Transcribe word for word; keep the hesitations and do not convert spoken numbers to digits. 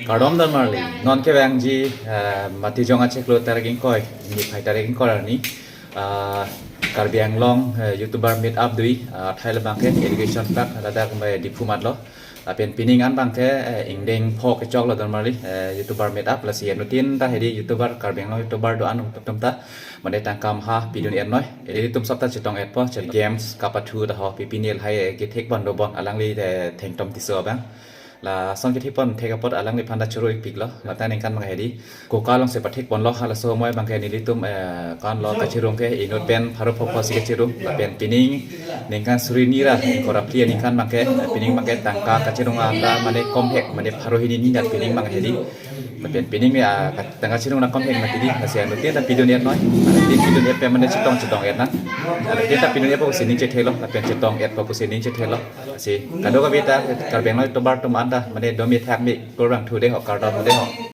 Kardom don marli, non kevangji, eh, Matijong achiklo tarik ingkoi, niphai tarik ingkoi arni, eh, Karbi Anglong, eh, YouTuber meet up dui, eh, thai labang ke Education Park, ladak mai Diphu matlo. Lapen pining an abang ke, eh, ingdeng pho kechoklo don marli, eh, YouTuber meet up, lasi anuttin ta hedi YouTuber, Karbi Anglong YouTuber do-an atum ta, mane tangka maha pidun-et noi, ilitum sop ta chetong-etpo, che games kapathu ta ho, pipinil hai kethek pon do bon, alangli te Thengtom Tisso abang. Lason kethek pon thek apot alangliphan ta choro-ikpiklo, mata ningkan abang hedi. Koka alongsi pathek ponlo, halaso amoi abang ke nelitum, eh, kanlo kachirung ke inut pen pharo pho pho si kachirung, lapen pining ningkan suri hini ra, ingkoi ra phli aningkan abang ke, pining abang ke tangka kachirung anta mane komhek, mane pharo hini ni nat pining abang hedi. Lapen pining ni, ah, ka-, tangka chirung na komhek mati di, lasi anuttin ta pidun-et noi, anuttin pidun-et pen mane chetong chetong-et nang. Anuttin ta pidun-etpo pusi ning chethelo, lapen chetong-etpo pusi ning chethelo. Si, kadokave ta, Karbi Anglong YouTuber atum anta, mane domi thakmi, kurang thu de ho, kardom de ho.